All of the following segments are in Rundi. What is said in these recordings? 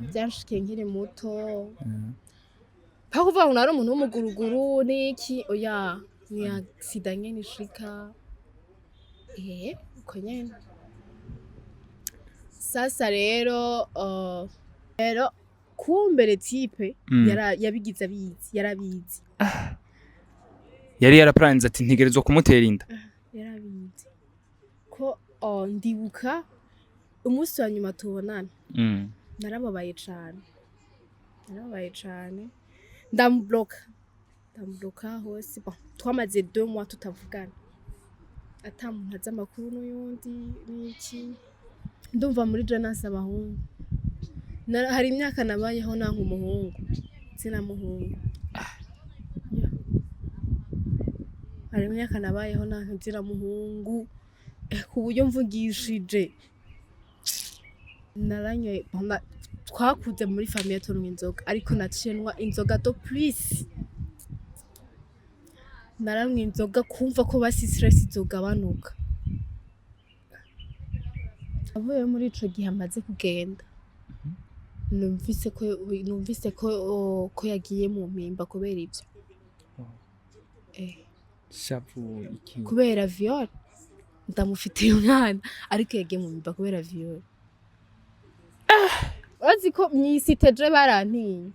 Byanshikiye nkiri muto. Pa kuvuga ngo nari umuntu w'umuguruguru n'iki, oya, ni accident nyene ishika, uko nyene. Sasa rero, rero kumbe le type yabigize abizi, yarabizi. Yari yaraplaninze ati ntegerezwa kumutera inda. Yarabizi ko, ndibuka umunsi wa nyuma tubonana, narababaye cane, narababaye cane, ndamubloka, ndamubloka hose. Bon, twamaze 2 mois tutavugana, ata muntu azi amakuru n'uyundi n'iki. Ndumva muri je nanse abahungu. Hari imyaka nabayeho nanka umuhungu, sinamuhungu. Yeah. Hari imyaka nabayeho nanka nziramuhungu, ku buryo mvugishije naranyoye. Bon, twakuze muri famille tunywa inzoga, ariko naciye nywa inzoga de plus. Naranywa inzoga kumva ko basi stress izogabanuka. Avuye muri ico gihe, amaze kugenda, numvise ko oh, ko yagiye mu mpimba kubera ivyo. Shavu iki? Kubera viol. Ndamufitiye umwana, ariko yagiye mu mpimba kubera viol. Urazi ko mw'isite je barantinya,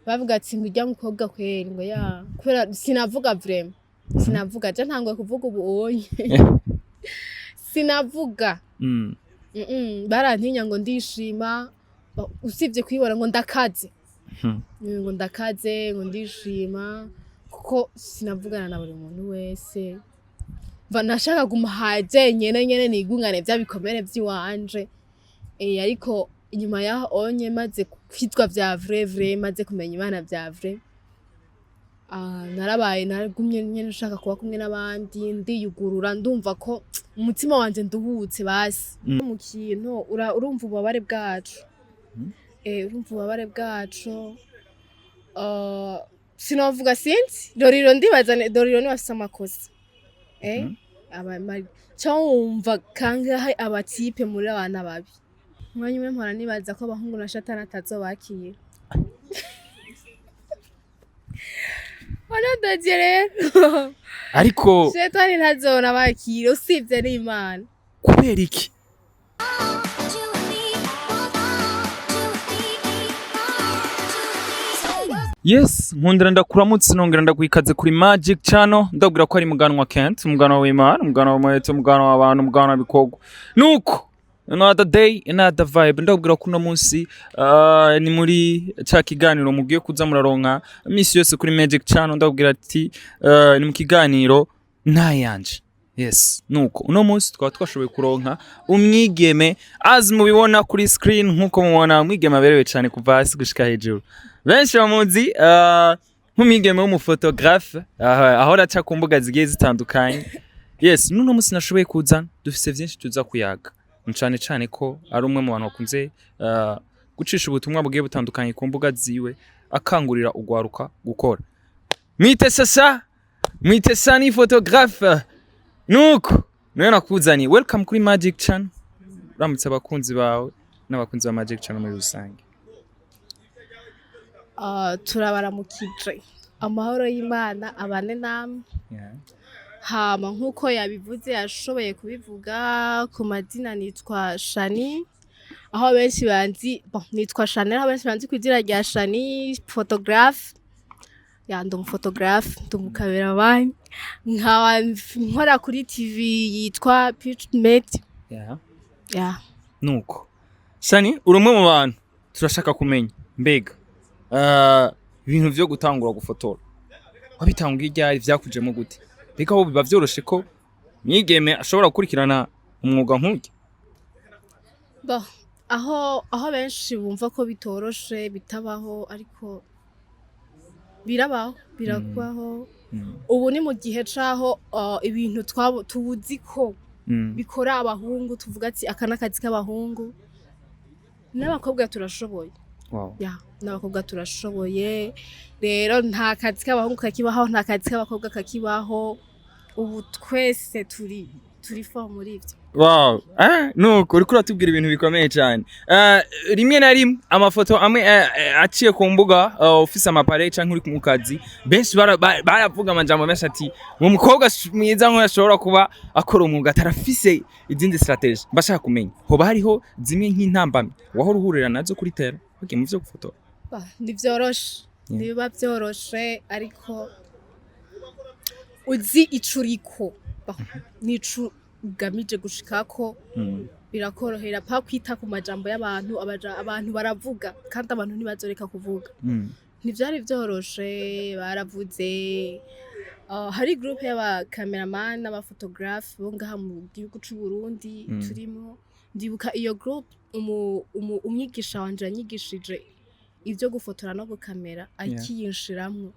bavuga ati ngo urya mukobwa kweri, ngo ya kubera sinavuga, vraiment sinavuga. Je ntanguye kuvuga ubu onye, sinavuga. Barantinya ngo ndishima. Usibye kwibona ngo ndakaze. Ngo ndakaze, ngo ndishima, kuko sinavugana na buri muntu wese. Mva nashaka guma haje nyene nyene nigungane vya bikomere vy'iwanje. Ariko inyuma yaho onye maze kwitwa vya vrai vrai, maze kumenya Imana vya vrai, narabaye, naragumye nyene nshaka kuba kumwe n'abandi, ndiyugurura, ndumva ko umutima wanje nduhutse basi. Mu kintu urumva ububabare bwacu, urumva ububabare bwacu. Sinovuga, sinzi Doriro, ndibaza Doriro niwe afise amakosa. Cyo wumva kangahe abatipe muri abana babi. Umwanya umwe mpora nibaza ko abahungu na shatani atazobakira. Onadoje rero. Ariko shetani ntazona bakira usibye n'Imana. Kubera iki? Yes, nkundira ndakuramutse, nongera ndakwikaze kuri Magic Channel. Ndabwira ko ari muganwa Kent, umuganwa w'Imana, umuganwa w'umuheto, umuganwa w'abantu, umuganwa w'ibikorwa. Nuko another day, another vibe. Ndabwira ko uno munsi ni muri ca kiganiro mugiye kuza muraronka misi yose kuri Magic Channel. Ndabwira ati ni mu kiganiro ntayanje. Yes, nuko uno munsi twaba twashoboye kuronka umwigeme, as mubibona kuri screen, nkuko mubona umwigeme aberewe cyane kuva hasi gushika hejuru. Benshi bamuzi nk'umwigeme w'umufotographe, ahora aca ku mbuga zigiye zitandukanye. Yes, n'uno munsi nashoboye kuzana, dufise vyinshi tuza kuyaga, cane cane ko ari umwe mu bantu bakunze gucisha ubutumwa bugiye butandukanye ku mbuga ziwe, akangurira ugwaruka gukora. Mwite sasa, mwite Sani photographe. Nuko niwe nakuzaniye. Welcome kuri Magic Channel. Uramutse abakunzi bawe n'abakunzi ba Magic Channel muri rusange. Turabaramukije, amahoro y'Imana abane namwe. Hama nk'uko yabivuze, yashoboye kubivuga ku mazina, nitwa Shani, aho benshi banzi. Bon, nitwa Chanel, aho benshi banzi ku izina rya Shani photographe. Ya, ndi umufotographe, ndi umukameramani, nkaba nkora kuri TV yitwa Pitch Med. Ya. Nuko Shani, uri umwe mu bantu turashaka kumenya. Mbega ibintu vyo gutangura gufotora wabitanguye ryari? Vyakujemo gute? Mbega aho biba vyoroshe ko mwigeme ashobora gukurikirana umwuga nk'urya? Bon, aho benshi bumva ko bitoroshe, bitabaho, ariko birabaho, birakubaho. Ubu ni mu gihe caho ibintu tuzi ko bikora abahungu, tuvuga ati aka n'akazi k'abahungu, n'abakobwa turashoboye. Ya, n'abakobwa turashoboye. Rero nta kazi k'abahungu kakibaho, nta kazi k'abakobwa kakibaho. Ubu twese turi Turi fort muri ivyo. Wow, nuko uriko uratubwira ibintu bikomeye cyane. Rimwe na rimwe amafoto amwe aciye ku mbuga, ufise amapare canke uri mu kazi, benshi baravuga amajambo menshi ati uwo mukobwa mwiza nk'uyu ashobora kuba akora umwuga atarafise izindi strategy. Mbashaka kumenya, hoba hariho zimwe nk'intambamyi wahora uhurira nazo kuri terrain wagiye mu vyo gufotora? Bah, ntivyoroshe, ntibiba vyoroshe, ariko uzi ico uriko. Bah, n'ico ugamije gushikako, birakorohera pa kwita ku majambo y'abantu. Abantu baravuga kandi abantu ntibazoreka kuvuga. Ntivyari vyoroshe, baravuze. Hari groupe y'aba cameraman n'aba photographe bo ngaha mu gihugu c'u Burundi turimo. Ndibuka iyo groupe, umwigisha wanje yanyigishije ivyo gufotora no gukamera akiyinjiramwo.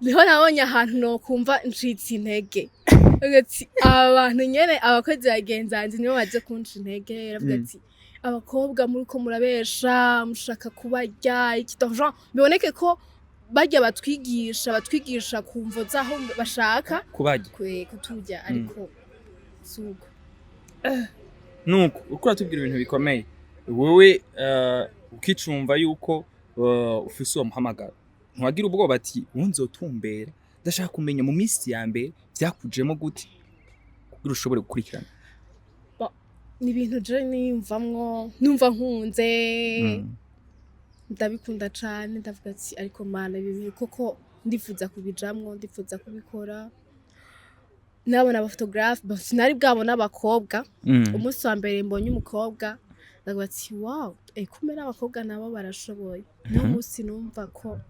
Niho nabonye ahantu nokumva ncitse intege. Avuga ati aba bantu nyene, abakozi bagenzi banje nibo baje kunca intege. Aravuga ati abakobwa muriko murabesha, mushaka kubarya iki. Donc, genre, biboneke ko barya batwigisha ku mvo zaho bashaka kubarya. Kuturya, ariko suko. Nuko uriko uratubwira ibintu bikomeye. Wowe ukicumva yuko ufise uwo muhamagaro, ntiwagira ubwoba ati ubu nzotumbera? Ndashaka kumenya mu minsi ya mbere vyakujemo gute kugira ushobore gukurikirana. Ni ibintu je niyumvamwo, numva nkunze, ndabikunda cane. Ndavuga ati ariko Mana, ibi bintu koko ndifuza kubijamwo, ndifuza kubikora. Nabona aba photographe, sinari bwabona abakobwa. Umunsi wa mbere mbonye umukobwa, ndavuga ati wow, kumbe n'abakobwa nabo barashoboye. Niwo munsi numva ko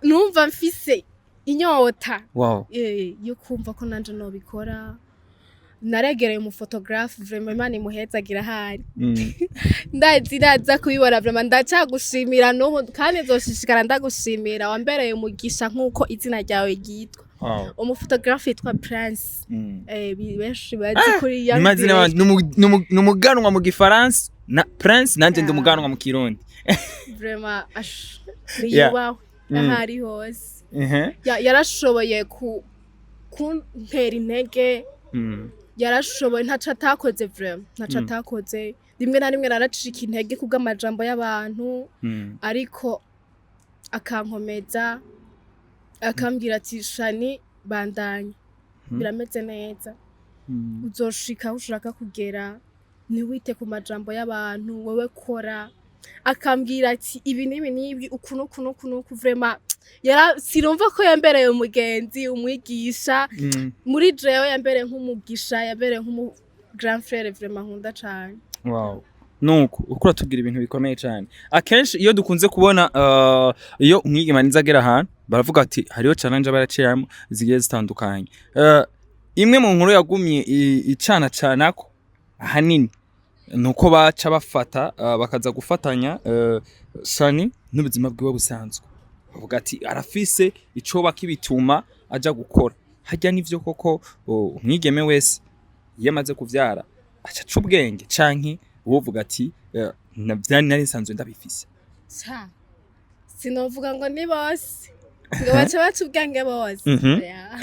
numva mfise inyota yo kumva ko nanje nobikora. Naregereye umu photographe, vraiment Imana imuhezagira ahari. Ndazi naza kubibona, vraiment ndacagushimira n'ubu kandi nzoshishikara ndagushimira, wambereye umugisha nk'uko izina ryawe ryitwa. Umu photographe yitwa Prince, benshi bazi kuri Young Imazina Director. Ni umuganwa mu Gifaransa na Prince, nanje ndi umuganwa mu Kirundi. Vraiment ash, niyubahwe ahari hose. Yarashoboye kuntera intege. Yarashoboye, ntaco atakoze, vraiment ntaco atakoze. Rimwe na rimwe naracika intege kubw'amajambo y'abantu, ariko akankomeza, akambwira ati Shani, bandanya, birameze neza, uzoshika aho ushaka kugera, ntiwite ku majambo y'abantu, wewe kora. Akambwira ati ibi n'ibi n'ibi, uku n'uku n'uku n'uku. Vraiment sinumva ko yambereye umugenzi, umwigisha. Muri jewe yambereye nk'umugisha, yambereye nk'umu grand frère, vraiment nkunda cane. Wow. Nuko uko uratubwira ibintu bikomeye cyane. Akenshi iyo dukunze kubona, iyo umwigeme arinze agera ahantu, baravuga ati hariho challenge aba yaraciyemo zigiye zitandukanye. Imwe mu nkuru yagumye icana canako ahanini nuko baca bafata, bakaza gufatanya Shani n'ubuzima bwiwe busanzwe, bavuga ati arafise icoba kibituma aja gukora harya. Nivyo koko, umwigeme wese iyo amaze kuvyara aca aca ubwenge, canke uwovuga ati vyari nari nsanzwe ndabifise? Ca sinovuga ngo ni bose ngo bace baca ubwenge bose. Yeah.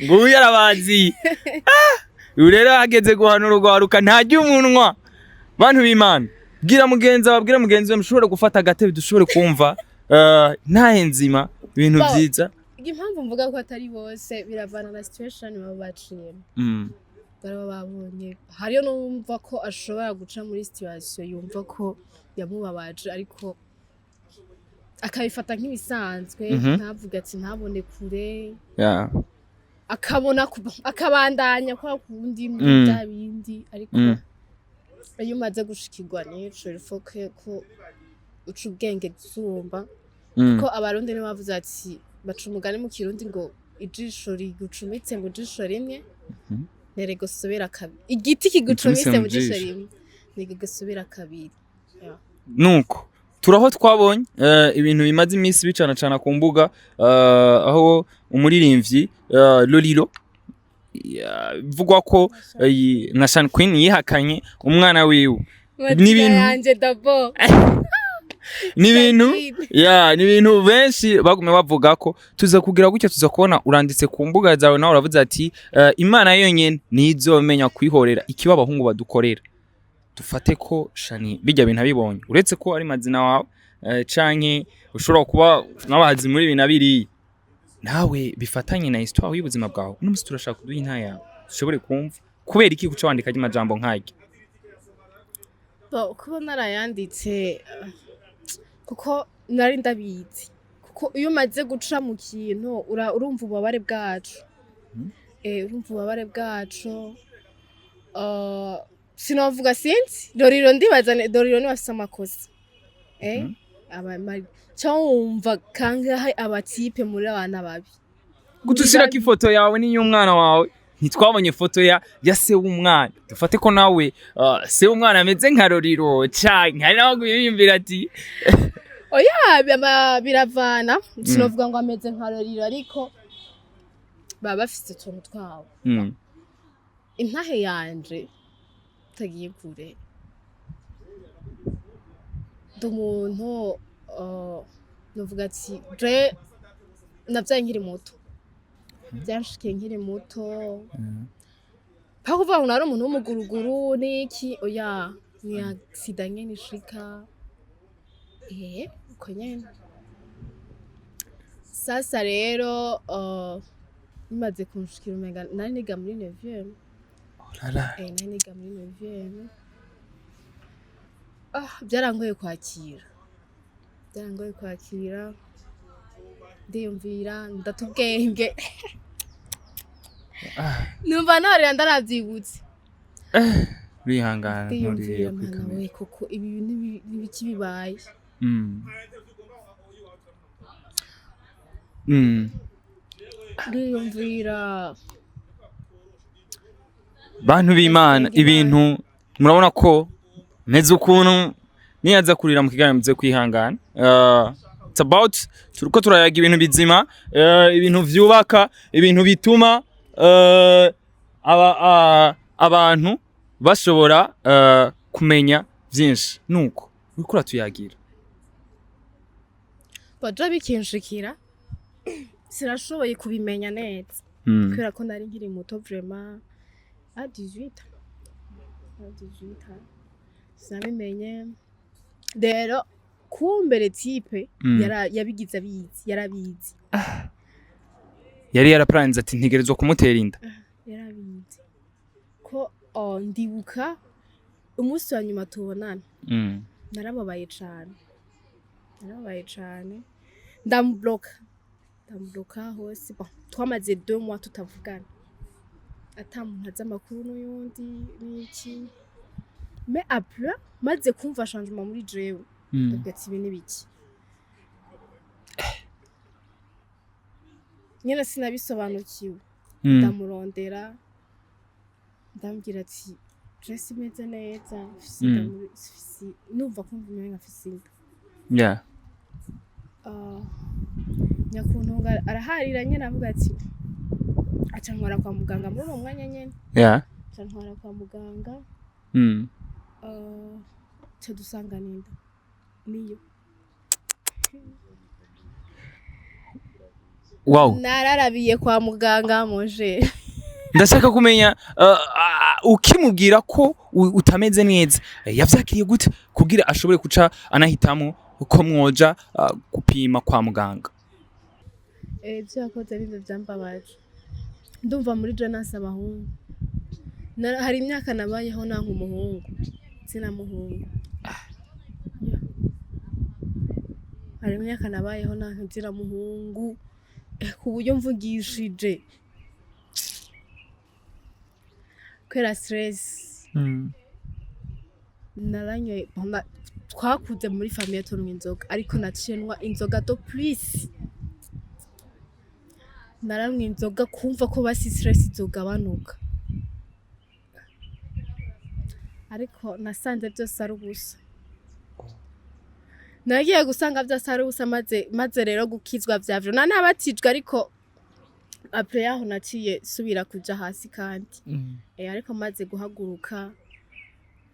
Ngo uyu yarabazi. Uyu rero hageze guhanura urwaruka ntarya umunwa. Bantu b'Imana, bwira mugenzi wawe, bwira mugenzi we mushobore gufata agatebe dushobore kumva ntahe nzima ibintu vyiza. Impamvu mvuga ko atari bose, biravana na situation baba baciyemo, baraba babonye. Hariyo n'uwumva ko ashobora guca muri situation yumva ko yamubabaje, ariko akabifata nk'ibisanzwe, ntavuge ati ntabone kure, akabona akabandanya kwa kundi muri bya bindi. Ariko iyo umaze gushikirwa n'ico, il faut ko uca ubwenge gusumba, ko Abarundi nibo bavuze ati, baca umugani mu Kirundi ngo ijisho rigucumitse mu jisho rimwe ntirigusubira kabiri, igiti kigucumise Gucumitse mu mu jisho jisho. rimwe ntigusubira kabiri. Yeah. Nuko turaho twabonye ibintu bimaze iminsi bicana cana ku mbuga, aho umuririmbyi Lolilo bivugwa ko na Shan Queen yihakanye umwana wiwe. Mazina N'ibintu yanje d'abord. Ni ibintu Shadine. Ya, ni ibintu benshi bagumye bavuga ko tuza kugira gutya, tuza kubona uranditse ku mbuga zawe, nawe uravuze ati Imana yonyene nizomenya kwihorera ikiba abahungu badukorera. Dufate ko Shani bijya bintu abibonye, uretse ko ari mazina wawe, canke ushobora kuba n'abahazi muri ibi na biriya, nawe bifatanye na histoire y'ubuzima bwawe. Uno musi turashaka kuduha inta yawe, dushobore kumva kubera iki kuca wandika amajambo nk'aryo. Bo, kuba narayanditse, kuko nari ndabizi, kuko iyo umaze guca mu kintu urumva ububabare bwacu. Urumva ububabare bwacu. Sinovuga, sinzi Lolilo, ndibaza Lolilo niwe afise amakosa. Cyangwa wumva kangahe aba type muri abana babi. Gutushirako ifoto yawe n'iy'umwana wawe, ntitwabonye ifoto ya se w'umwana. Dufate ko nawe se w'umwana ameze nka Lolilo, canke hari nawe biyumvira ati Oya, biravana. Sinovuga ngo ameze nka Lolilo, ariko baba bafise utuntu twabo. Intahe yanje utagiye kure, ndi umuntu, novuga ati je navyaye nkiri muto, byanshikiye nkiri muto. Pa kuvuga ngo nari umuntu w'umuguruguru n'iki, oya, ni accident nyene ishika, uko nyene. Sasa rero, bimaze kunshikira, umenga nari niga muri neuvième. Oh là là. Nari niga muri neuvième. Byarangoye kwakira, byarangoye kwakira. Ndiyumvira, ndata ubwenge, numva norera ndaravyibutse. Urihangana, Ndiyumvira nturire kuri mana kamera. we, koko ibi bintu nibiki bibaye? Ndiyumvira. Bantu b'Imana, Ndasenga Imana. ibintu murabona ko meze ukuntu niyaza kurira mu kiganiro, muze kwihangana. It's about turiko turayaga ibintu bizima, ibintu vyubaka, ibintu bituma abantu bashobora kumenya vyinshi. Nuko uriko uratuyagira. Baja bikinshikira, sinashoboye kubimenya neza kubera ko nari nkiri muto vraiment, à 18 ans, à 18 ans sinabimenye. Rero kumbere type yabigize abizi, yarabizi. Yari yaraparanze ati ntegerezwa kumutera inda. Yarabizi ko, oh, ndibuka umunsi wa nyuma tubonana, narababaye cane, narababaye cane, ndamubloka, ndamubloka hose. Bon, twamaze 2 mois tutavugana, ata muntu azi amakuru n'uyundi n'iki. Mais après maze kumva changement muri jewe, ndavuga ati ibi ni biki nyene? Sinabisobanukiwe. Ndamurondera, ndambwira ati je simeze neza, mfise inda numva kumva umenga mfise inda. Ah, nyakuntunga araharira nyene, avuga ati aca ntwara kwa muganga muri uwo mwanya nyene. Aca ntwara kwa muganga. Ah, ca dusanga ninda niyo. Nararabiye kwa muganga muje. Ndashaka kumenya, ukimubwira ko utameze neza, yavyakiriye gute kugira ashobore kuca anahitamo ko mwoja gupima kwa muganga? Ivyo yakoze nivyo vyambabaje. Ndumva muri je nanse abahungu. Hari imyaka nabayeho nanka umuhungu, sinamuhungu. Yeah. Hari imyaka nabayeho nanka nziramuhungu, ku buryo mvugishije kubera stress. Naranyoye, twakuze muri famille tunywa inzoga, ariko naciye nywa inzoga de plus. Naranywa inzoga kumva ko basi stress izogabanuka, ariko nasanze byose ari ubusa. Nagiye gusanga byose ari ubusa maze rero gukizwa vya vyo na nabatijwe, ariko après yaho naciye subira kuja hasi kandi. Ariko maze guhaguruka,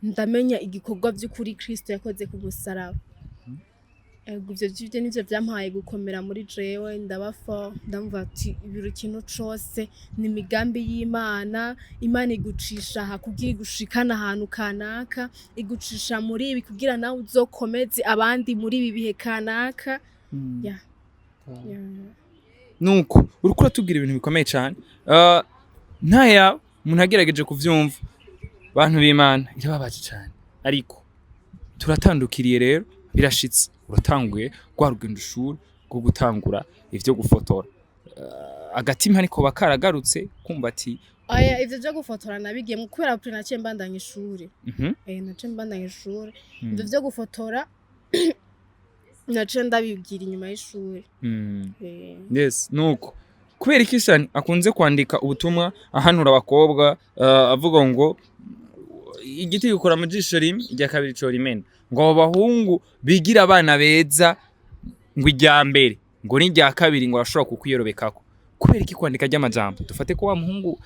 ndamenya igikorwa by'ukuri Kristo yakoze ku musaraba. Ego, ivyo vyivyo nivyo vyampaye gukomera muri jewe. Ndabafa ndamva ati buri kintu cose ni imigambi y'Imana. Imana igucisha aha kugira igushikane ahantu kanaka, igucisha muri ibi kugira nawe uzokomeze abandi muri ibi bihe kanaka. Yeah. Nuko uriko uratubwira ibintu bikomeye cyane. Ntaya umuntu agerageje kuvyumva, bantu b'Imana, irababaje cyane, ariko turatandukiriye rero, birashitse, uratanguye rwa rugendo ishuri rwo gutangura ivyo gufotora. Agatima niko bakaragarutse kumva ati Oya, ivyo vyo gufotora nabigiyemwo kubera ko naciye mbandanya ishuri. Naciye mbandanya ishuri. Ivyo vyo gufotora naciye ndabibwira inyuma y'ishuri. Yes, nuko kubera iki Shani akunze kwandika ubutumwa ahanura abakobwa, avuga ngo igiti gikora mu jisho rimwe, irya kabiri co rimena, ngo abo bahungu bigira abana beza, ngo irya mbere ngo n'irya kabiri ngo arashobora kukwiyorobekako? Kubera iki kwandika ry'amajambo? Dufate ko wa muhungu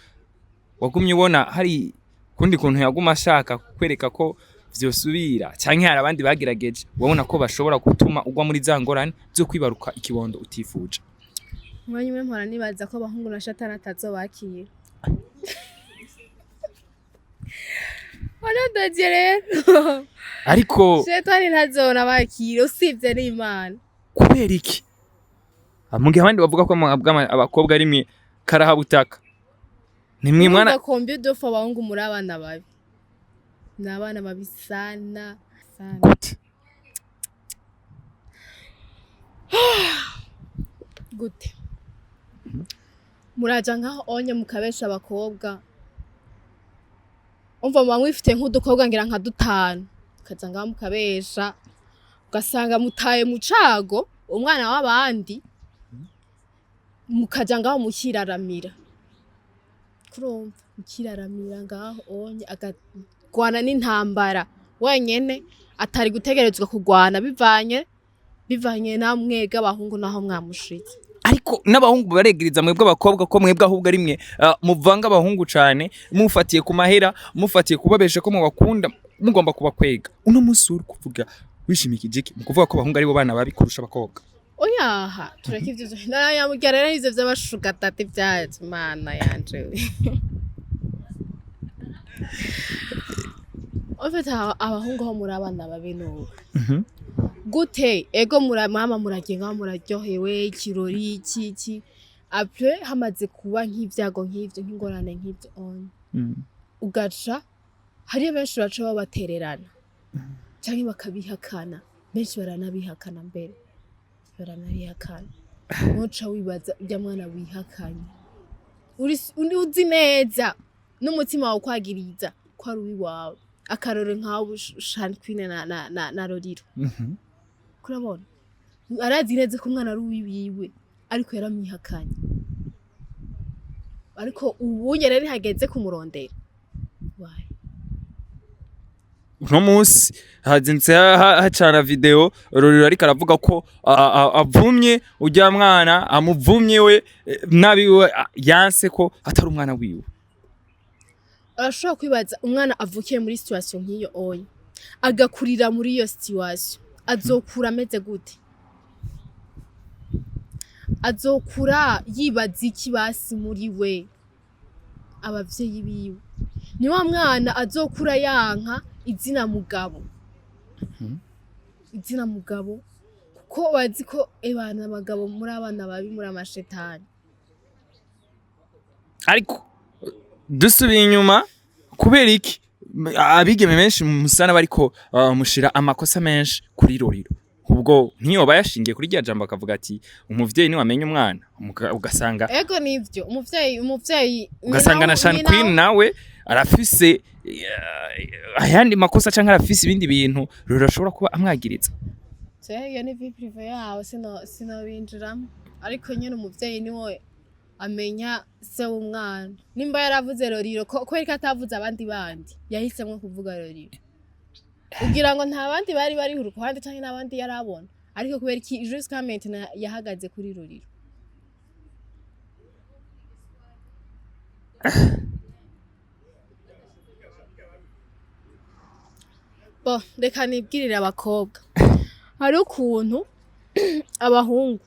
wagumye ubona hari kundi kuntu yaguma ashaka kukwereka ko vyosubira, canke hari abandi bagerageje, wabona ko bashobora gutuma ugwa muri za ngorane zo kwibaruka ikibondo utifuje. Umwanya umwe mpora nibaza ko abahungu na shatani atazobakira. Waradoje rero. Ariko Shetani ntazona bakira usibye n'Imana. Kubera iki? Mu gihe abandi bavuga ko abakobwa ari mwe karahabutaka, nimwe mwana. Urumva combien de fois abahungu muri abana babi. Ni abana babi sana sana. Gute? Gute? Muraja nkaho onye mukabesha abakobwa. Umva, muba mwifite nk'udukobwa ngira nka dutanu. Mukaja ngaho mukabesha, ugasanga mutaye mu cago umwana w'abandi, mukaja ngaho mukiraramira. Kurumva mukiraramira ngaho onye akagwana n'intambara wenyene atari gutegerezwa kugwana bivanye na mwega abahungu naho mwamushitse. Ariko n'abahungu baregereza mwebwe abakobwa ko mwebwe ahubwo ari mwe muvanga abahungu cane, mufatiye ku mahera, mufatiye kubabesha ko mubakunda, mugomba kubakwega. Uno munsi uri kuvuga wishimikije iki mu kuvuga ko abahungu ari bo bana babi kurusha abakobwa? Oyaha, tureke ivyo nayamubwira rero, ivyo vy'abashugatate vyaje, Mana yanje we. En fait, abahungu ho muri abana babi nubu. Gute? Ego, mama muragiye ngaho muraryohewe, ikirori iki iki, après hamaze kuba nk'ivyago nk'ivyo, nk'ingorane nk'ivyo on ugaca hariyo benshi baca babatererana canke bakabihakana. Benshi baranabihakana, mbere baranabihakana. Ntuca wibaza urya mwana wihakanye, uzi neza n'umutima wawe ukwagiriza ko ari uwiwawe. Akarore nkawe Shani Queen na Roriro, kurabona arazi neza ko umwana ari uwiwiwe, ariko yaramwihakanye. Ariko ubunye rero hageze kumurondera. Why? Uno munsi hazindutse hacana video Roriro ariko aravuga ko avumye urya mwana, amuvumye we, nabi we, yanse ko atari umwana wiwe. Urashobora kwibaza umwana avukiye muri situation nk'iyo oya, agakurira muri iyo situation, azokura ameze gute? Azokura yibaza iki basi muri we? Abavyeyi biwe ni wa mwana azokura yanka izina mugabo, izina mugabo, kuko bazi ko ebana abagabo muri abana babi, muri amashetani. Ariko dusubiye inyuma, kubera iki abigeme benshi musana bariko mushira amakosa menshi kuri Roriro? Ubwo ntiyoba yashingiye kuri rya jambo akavuga ati umuvyeyi niwe amenya umwana, ugasanga Ego, nivyo, umuvyeyi ugasanga na Shan Queen nawe arafise ayandi makosa canke arafise ibindi bintu Roriro ashobora kuba amwagiriza. Iyo ni vie privée yawe, sinobinjiramo, ariko nyene umuvyeyi niwe amenya se w'umwana. Nimba yaravuze Roriro, ko kubera ko atavuze abandi bandi, yahisemwo kuvuga Roriro, kugira ngo nta bandi bari bari uruhande canke n'abandi yarabona, ariko kubera iki jusqu'à maintenant yahagaze kuri Roriro? Bo reka nibwirire abakobwa, hari ukuntu Abahungu,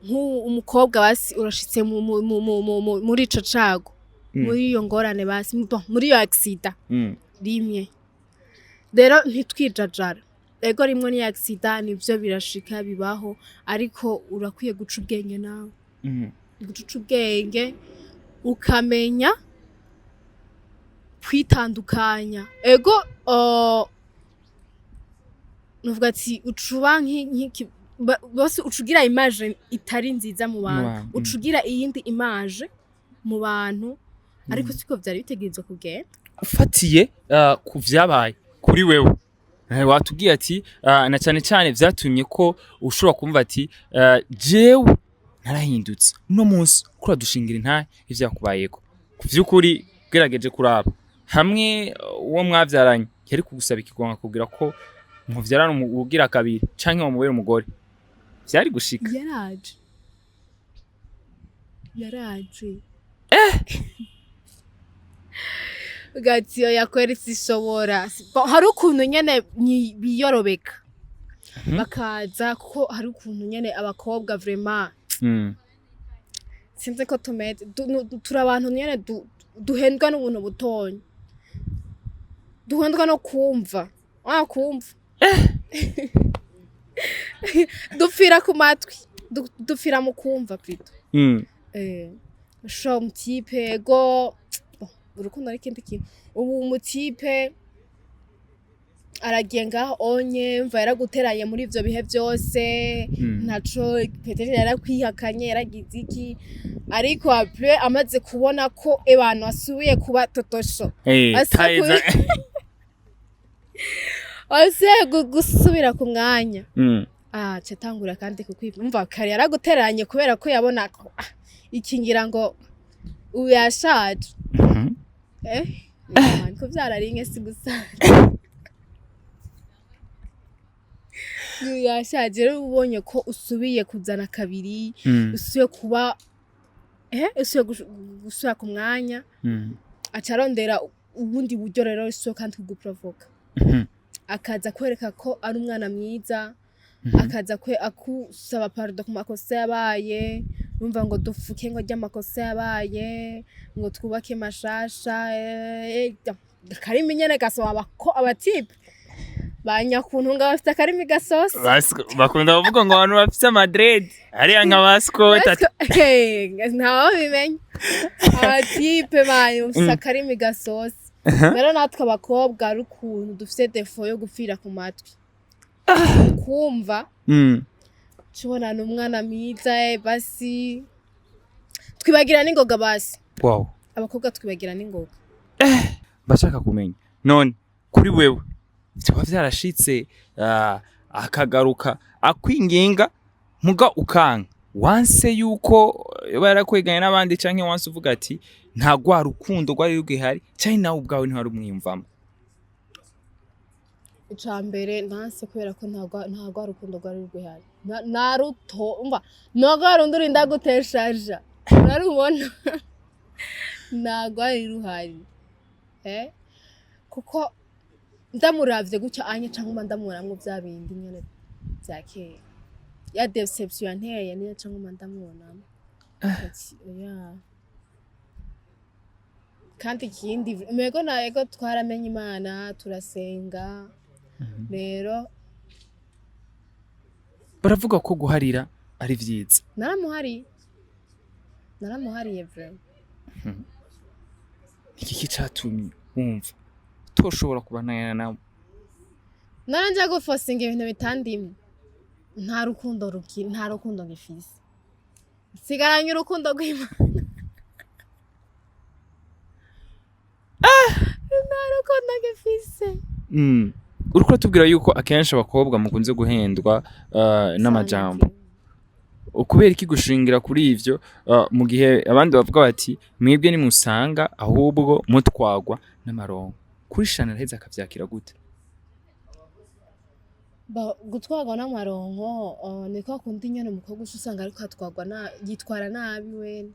nk'ubu umukobwa basi urashitse muri ico cago, muri iyo ngorane basi, bon, muri iyo accident rimwe, rero ntitwijajara. Ego, rimwe ni accident, nivyo, birashika, bibaho, ariko urakwiye guca ubwenge nawe, guca ubwenge ukamenya kwitandukanya. Ego, nuvuga ati ucuba bose ucugira image itari nziza mu bantu, bantu, ucugira iyindi image mu bantu, ariko siko vyari bitegerezwa kugenda. Ufatiye ku vyabaye kuri wewe, watubwiye ati na cyane cyane vyatumye ko ushobora kumva ati jewe narahindutse. Uno munsi kuri dushingira intahe ivyakubayeko, ku vy'ukuri ugerageje kuraba hamwe uwo mwavyaranye yari kugusaba ikigonga akubwira ko muvyarana ugira kabiri canke wamubera umugore, vyari gushika? Yaraje, yaraje gatiyo yakweretse ishobora. Bon, hari ukuntu nyene biyorobeka bakaza, kuko hari ukuntu nyene abakobwa vraiment, sinzi ko tumeze, turi abantu nyene duhendwa n'ubuntu butonya, duhendwa no kumva, wa kumva dupfira ku matwi, dupfira mu kumva plutôt. Sho umutipe, ego, bon, urukundo ari ikindi kintu. Ubu umutipe aragiye ngaho onye mva yaraguteranye muri ivyo bihe vyose, ntaco peut-être yarakwihakanye, yaragize iki, ariko après amaze kubona ko abantu asubiye kuba totosho, Taeza. asubiye gusubira ku mwanya, ah, catangura kandi kukwibwa. Umva, kare yaraguteranye kubera ko yabona ko iki ngira ngo ubu yashaje. Kuvyara rimwe si gusaza. Ubu yashaje rero, ubonye ko usubiye kuzana kabiri, usubiye kuba usubiye gusubira ku mwanya, aca arondera ubundi buryo rero usubiye kandi kuguprovoka, akaza kwereka ko ari umwana mwiza, akaza kwe akusaba pardon ku makosa yabaye. Urumva ngo dufuke ngo ry'amakosa yabaye, ngo twubake mashasha, akarimi nyene gasoba ko abatipe banyakuntu ngo bafite akarimi gasosa. Bakunda kuvuga ngo abantu bafise amadread hariya nka ba Scott. Ntawe bimenya, abatipe banyu bafite akarimi gasosa. Rero natwe abakobwa ari ukuntu dufite défaut yo gupfira ku matwi, kumva, tubona ni umwana mwiza, basi twibagira n'ingoga basi. Abakobwa twibagira n'ingoga. Bashaka kumenya none kuri wewe vyoba vyarashitse, akagaruka akwinginga muga ukanka, wanse yuko yoba yarakweganye n'abandi, canke wanse uvuga ati nta rwa rukundo rwari rugihari, canke nawe ubwawe ntiwari umwiyumvamo? Ica mbere, ntanse kubera ko nta rwa rukundo rwari rugihari. Na ruto. Umva, nta rwa rundi urinda guteshaja urarubona, nta rwari ruhari, kuko ndamuravye gutya anye canke mba ndamuboramwo vya bindi nyene vya kera, ya déception yanteye niyo canke mba ndamubonamo. Ati, oya. Kandi ikindi, mego na ego, twaramenye Imana, turasenga rero. Baravuga ko guharira ari vyiza. Naramuhariye, naramuhariye vraiment. Iki catumye wumva utoshobora kubandanya nawe? Naranje gufosinga ibintu bitandimwe. Nta rukundo ruki, nta rukundo ngifise, nsigaranye urukundo rw'Imana. Nta rukundo ngifise. Uriko uratubwira yuko akenshi abakobwa mukunze guhendwa n'amajambo. Kubera iki gushingira kuri ivyo, mu gihe abandi bavuga bati mwebwe nimusanga ahubwo mutwagwa n'amaronko? Kuri Shana araheza akavyakira gute? Gutwarwa n'amaronko, ni kwa kundi nyene umukobwa uca usanga ariko atwarwa na yitwara nabi wene.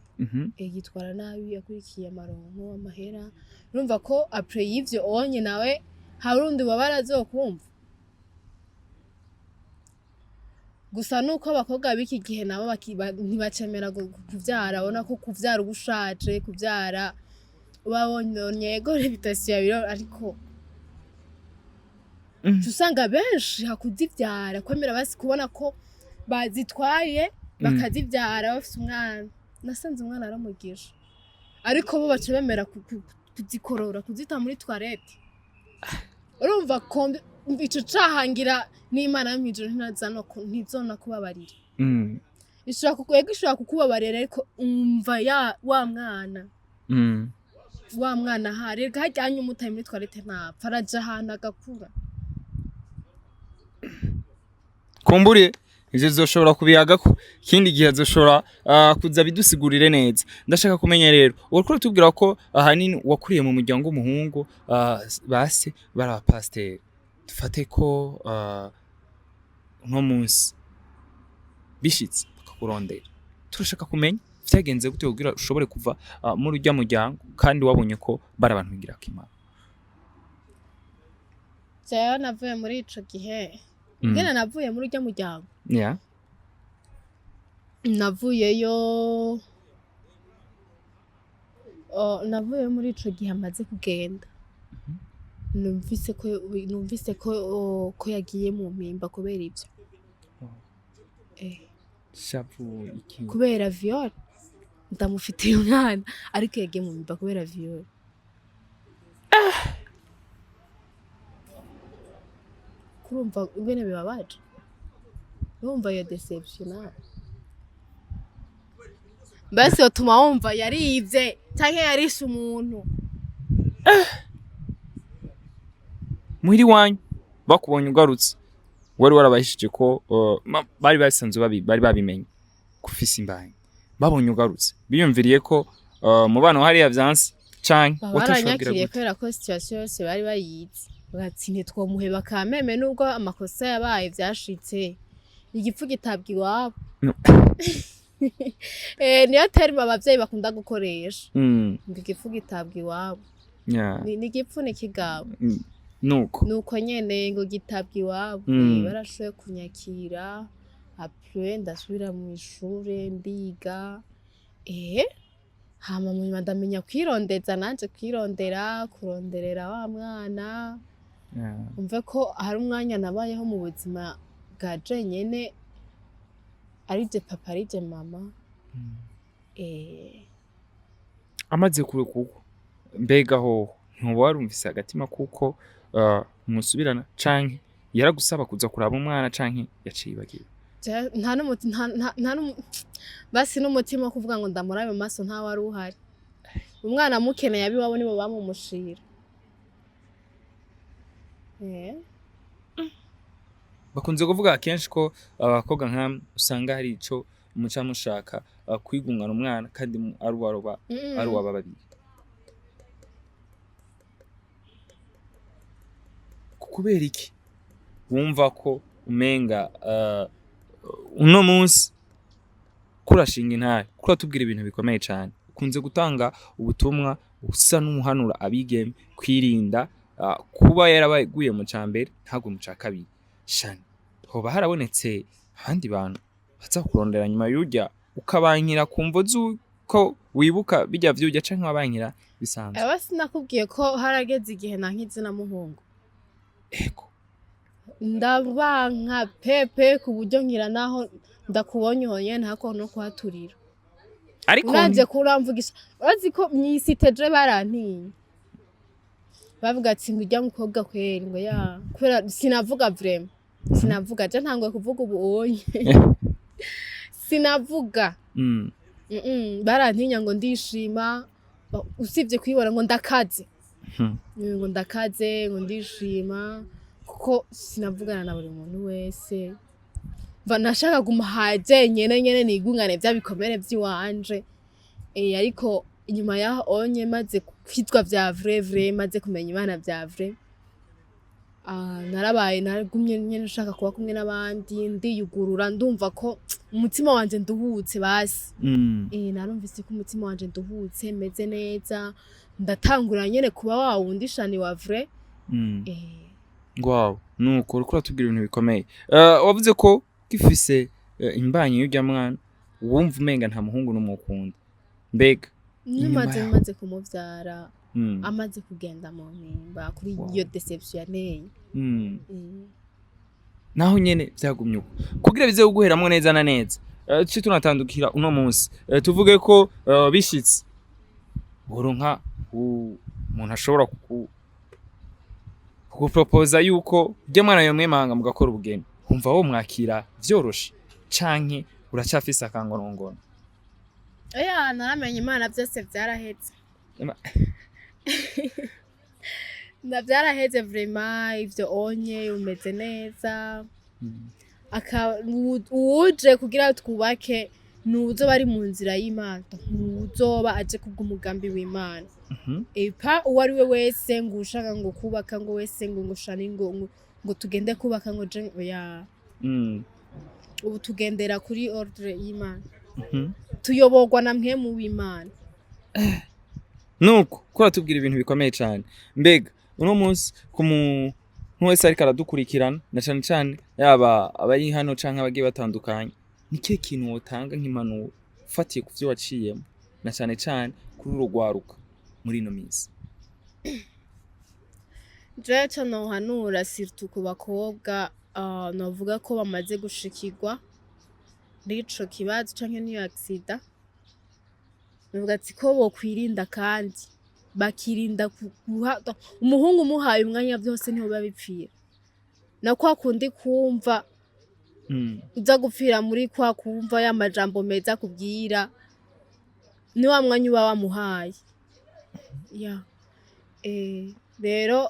Yitwara nabi akurikiye amaronko, amahera. Urumva ko après y'ivyo onye nawe hari urundi bubabara azokumva. Gusa nuko abakobwa b'iki gihe nabo ntibacemera kuvyara. Ubona ko kuvyara uba ushaje, kuvyara uba wononye, ego, réputation yawe, ariko uca usanga benshi hakuzivyara kwemera basi kubona ko bazitwaye, bakazivyara bafise umwana. Nasanze umwana aramugisha, ariko bo baca bemera kuzikorora, kuzita muri toilette. Urumva ko ico cahangira n'Imana yo mw'ijuru ntizona kubabarira. Ishobora ego, ishobora kukubabarira, ariko umva ya wa mwana, wa mwana ahari rega hajyanye umutaye muri toilette ntapfa, araja ahantu agakura. Kumbure ivyo zoshobora kubiyagako ikindi gihe, azoshobora kuza bidusigurire neza. Ndashaka kumenya rero, uriko uratubwira ko ahanini wakuriye mu muryango w'umuhungu, base bari abapasiteri. Dufate ko uno munsi bishitse bakakurondera, turashaka kumenya vyagenze gute kugira ushobore kuva muri urya muryango kandi wabonye ko bari abantu b'ingirakamaro. Jewe navuye muri ico gihe, ngene navuye muri urya muryango, navuyeyo, oh, navuyeyo muri ico gihe amaze kugenda, numvise ko oh, ko yagiye mu mpimba kubera ivyo. Shavu iki? Kubera viol. Ndamufitiye umwana, ariko yagiye mu mpimba kubera viol. Kurumva ingene bibabaje, urumva iyo déception nawe mbese yotuma wumva yarivye canke yarishe umuntu. Muhiri iwanyu bakubonye ugarutse, wari warabahishije ko bari basanzwe bari babimenye ko ufise imbanyi. Babonye ugarutse, biyumviriye ko mubano hariya vyanse, canke Baba watashobora baranyakiriye gute? Kubera ko situation yose bari bayizi, bati ntitwomuheba kameme nubwo amakosa yabaye, vyashitse, igipfu gitabwa iwabo. No. Niyo terme abavyeyi bakunda gukoresha, ngo igipfu gitabwa iwabo. Ni igipfu ni kigabo. Nuko Nuko nyene ngo gitabwa iwabo. Barashoboye kunyakira. Après ndasubira mu ishure ndiga, hama mu nyuma ndamenya kwirondeza nanje, kwirondera, kuronderera wa mwana. Umve ko hari umwanya nabayeho mu buzima bwa jenyene, arije papa, arije mama. Amaze kure kuko mbega hoho ntuba warumvise agatima kuko musubirana, canke yaragusaba kuza kuraba umwana, canke yaciye ibagiwe? Nta n'umuti, basi n'umutima wo kuvuga ngo ndamurabe mu maso nta wari uhari. Umwana amukeneye, abiwabo nibo bamumushira. Bakunze kuvuga kenshi ko abakobwa nka usanga hari ico muca mushaka kwigungana umwana kandi ari uwaroba, ari uwaba babiri. Kubera iki wumva ko umenga uno munsi kurashinga intare, kuratubwira ibintu bikomeye cane, ukunze gutanga ubutumwa usa n'umuhanura abigeme kwirinda kuba yarabaguye mu ca mbere ntagwe mu ca kabiri? Shani, hoba harabonetse abandi bantu baza kurondera nyuma y'urya, ukabankira ku mvo z'uko wibuka bijya vyurya, canke wabankira bisanzwe? Aba sinakubwiye ko harageze igihe nankize na muhungu? Ego. Ndabanka pepe, ku buryo nkira naho ndakubonye honyene ntako no kuhaturira. Ariko Uravye ko uramvugisha, urazi ko mw'isite je barantinya, bavuga ati ngo urya mukobwa kweri, ngo ya kubera sinavuga, vraiment sinavuga. Je ntanguye kuvuga ubu onye, sinavuga. Barantinya ngo ndishima, usibye kwibona ngo ndakaze. Ngo ndakaze, ngo ndishima, kuko sinavugana na buri muntu wese. Mva nashaka guma haje nyene nyene nigungane vya bikomere vy'iwanje. Ariko inyuma yaho onye maze kwitwa vya vrai vrai, maze kumenya Imana vya vrai, narabaye, naragumye nyene nshaka kuba kumwe n'abandi, ndiyugurura, ndumva ko umutima wanje nduhutse basi. Narumvise ko umutima wanje nduhutse, meze neza, ndatangura nyene kuba wa wundi Shani wa vrai. Wow, nuko uriko uratubwira ibintu bikomeye. Wavuze ko Gifise imbanyi y'urya mwana, wumva umenga nta muhungu n'umwe ukunda. Mbega inyuma Nimaze yaho? Maze kumuvyara, amaze kugenda mu mpimba kuri iyo déception yanteye. Naho nyene vyagumye uko kugira bize kuguheramwo neza na neza. Tuce tunatandukira uno munsi. Tuvuge ko bishitse woronka umuntu ashobora kugupropoza yuko urya mwana yomwemanga mugakora ubugeni, wumva wo mwakira vyoroshe canke uracafise akangorongono? Oya, naramenye Imana, byose vyaraheze. Na vyaraheze vraiment. Ivyo onye umeze neza. Uwuje kugira twubake nuzoba ari mu nzira y'Imana, nuzoba aje kubw'umugambi w'Imana. Epa uwo ari we wese ngo ushaka ngo kubaka ngo wese ngo shani ngo tugende kubaka ngo je, oya. Ubu tugendera kuri ordre y'Imana. Tuyoborwa na mpwemu w'Imana. Nuko ko uratubwira ibintu bikomeye cyane. Mbega uno munsi ku muntu wese ariko aradukurikirana, na cane cane yaba abari hano canke abagiye batandukanye, ni kihe kintu wotanga nk'impanuro ufatiye ku vyo waciyemo, na cane cane kuri uru rwaruka muri ino minsi? Jewe ico nohanura, surtout ku bakobwa, novuga ko bamaze gushikirwa n'ico kibazo canke n'iyo accident, novuga ati ko bokwirinda kandi bakirinda guha umuhungu. Umuhaye umwanya vyose niho biba bipfira, na kwa kundi kumva uza gupfira muri kwa kumva ya majambo meza akubwira, ni wa mwanya uba wamuhaye ya. Rero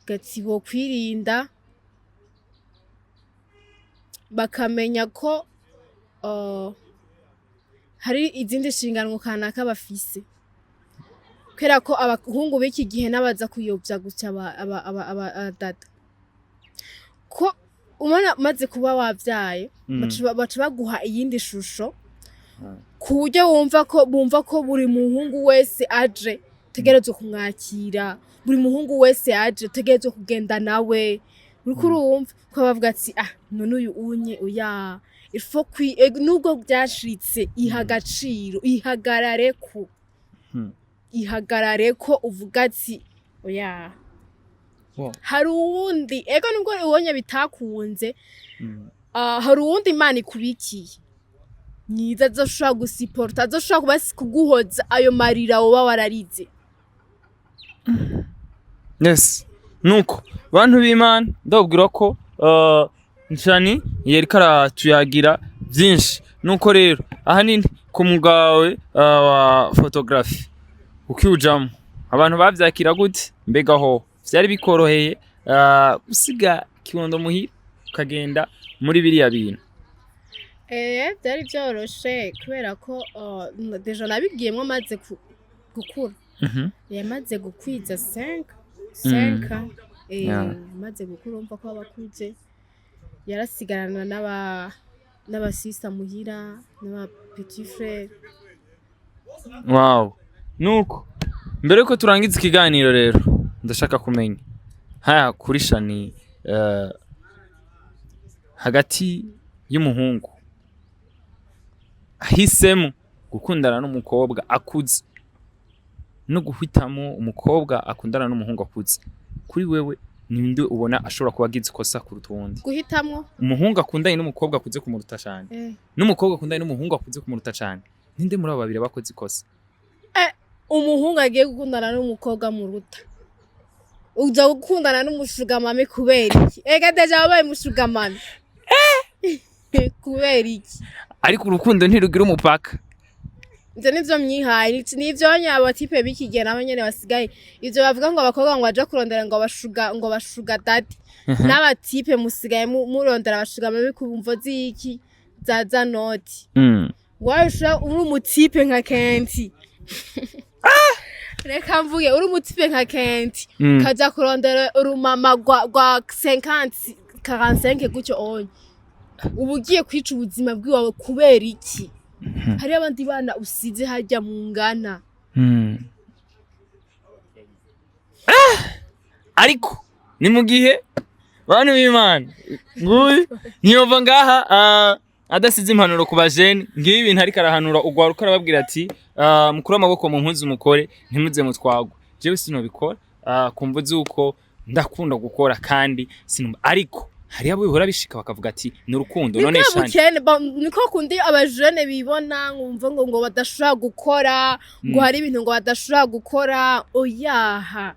gati bokwirinda, bakamenya ko hari izindi nshingano kanaka bafise, kubera ko abahungu b'iki gihe n'abaza kuyobya gutya abadada ko ubona maze kuba wavyaye, baca baguha iyindi shusho ku buryo wumva ko bumva ko buri muhungu wese aje tegerezwa kumwakira, buri muhungu wese aje tegerezwa kugenda nawe. Uriko urumva ko bavuga ati: "Ah, none uyu unye oya, il faut kwi nubwo byashitse, iha agaciro, ihagarare ko ihagarare ko uvuga ati oya." Hari uwundi, ego, nubwo ubonye bitakunze, hari uwundi Imana ikubikiye mwiza azoshobora gusiporta, azoshobora kuba kuguhoza ayo marira woba wararize. Yes, nuko bantu b'Imana, ndababwira ko Nshani yariko aratuyagira byinshi. Nuko rero ahanini ku mwuga wawe wa photography ukiwujamo, abantu bavyakira gute? Mbega ho vyari bikoroheye gusiga kibondo muhira ukagenda muri biriya bintu? Byari byoroshe kubera ko déjà nabigiyemwo maze gukura. Yamaze gukwiza 5 5. Amaze gukura, urumva ko aba akuze, yarasigarana n'abasista muhira n'aba petit frère. Wow, nuko mbere yuko turangiza ikiganiro rero, ndashaka kumenya haya kuri Shani, hagati y'umuhungu ahisemo gukundana n'umukobwa akuze no guhitamo umukobwa akundana n'umuhungu akuze, kuri wewe ninde ubona ashobora kuba agize ikosa kuruta uwundi? Guhitamwo? Umuhungu akundanye n'umukobwa akuze kumuruta cane n'umukobwa akundanye n'umuhungu akuze kumuruta cane, ninde muri abo babiri bakoze ikosa? Umuhungu agiye gukundana n'umukobwa muruta. Uza gukundana n'umu sugar mummy kubera iki? Ega déjà wabaye umu sugar mummy kubera iki? Ariko urukundo ntirugira umupaka. Ivyo nivyo myihaye, nivyo aba types b'iki gihe nabo nyene basigaye ivyo bavuga ngo abakobwa ngo baja kurondera ngo abashuga, ngo ba sugar daddy. N'aba types musigaye murondera aba sugar mummy ku mvo z'iki? Za noti. Wawe ushobora uri umu type nka Kenti, reka mvuge, uri umu type nka Kenti, kaja kurondera urumama rwa 50 45 gutyo onye, uba ugiye kwica ubuzima bwiwawe kubera iki? Hariyo abandi bana usize harya mungana. Ariko ni mu gihe Bantu b'Imana, nguyu ntiyova ngaha adasize impanuro ku bajene. Ngibi ibintu ariko arahanura ugwaruka, arababwira ati mukure amaboko mu mpuzu, mukore, ntimuze mutwagwe. Jewe sinobikora kumva zuko ndakunda gukora kandi sinumva, ariko hariyo abo bihora bishika bakavuga ati ni urukundo. Ni None bwa shani bukene niko kundi abajene bibona, nkumva ngo badashobora gukora, ngo hari ibintu ngo badashobora gukora. Oyaha,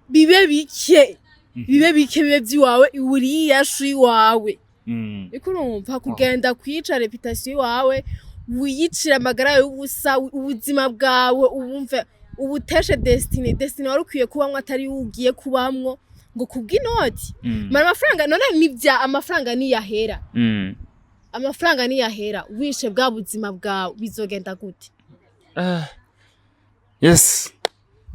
bibe bike, bibe bike, bibe by'iwawe, uriya shu iwawe. Niko urumva kugenda kwica réputation iwawe, wiyicira amagara yawe y'ubusa, ubuzima bwawe ubumve ubuteshe destinée wari ukwiye kubamwo atari yo ugiye kubamwo ngo kubw'inoti. Mara amafaranga none nibya amafaranga niyahera, amafaranga niyahera, wishe bwa buzima bwawe, bizogenda gute? Ah. Yes,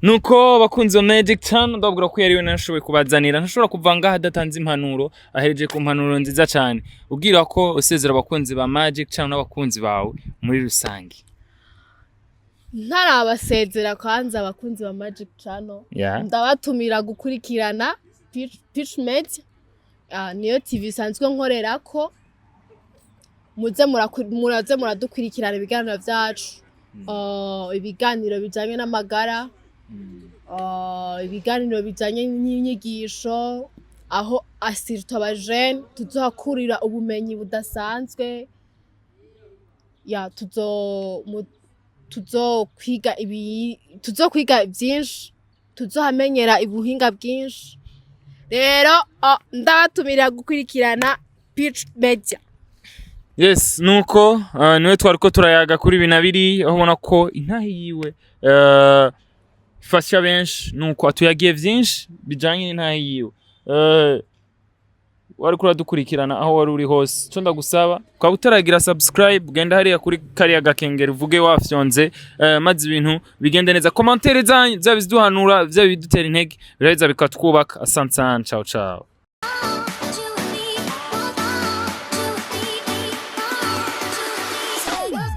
nuko bakunzi ba Magic Channel, ndababwira ko yariwe nashoboye kubazanira. Ntashobora kuva ngaha adatanze impanuro. Ahereje ku mpanuro nziza cyane, ubwira ko usezera abakunzi ba Magic Channel n'abakunzi bawe muri rusange. Ntarabasezera, kwanza abakunzi ba Magic Channel, ndabatumira gukurikirana Peach Media. Niyo TV isanzwe nkorerako. Muze muraze muradukurikirana ibiganiro vyacu, ibiganiro bijanye n'amagara, ibiganiro bijanye n'inyigisho, aho surtout abajene tuzohakurira ubumenyi budasanzwe. Ya, tuzokwiga ibi, tuzokwiga byinshi, tuzohamenyera ubuhinga bwinshi. Rero ndabatumira gukurikirana Peach Media. Yes, nuko niwe twariko turayaga kuri ibi na biri, aho ubona ko intahe yiwe ifasha benshi. Nuko atuyagiye vyinshi bijanye n'intahe yiwe. Wariko uradukurikirana aho wari uri hose, ico ndagusaba, ukaba utaragira subscribe, genda hariya kuri kariya gakengeri uvuge wafyonze, maze ibintu bigende neza. Commentaire zanyu, vyaba ibiduhanura, vyaba ibidutera intege, biraheza bikatwubaka. Asante sana, ciao ciao.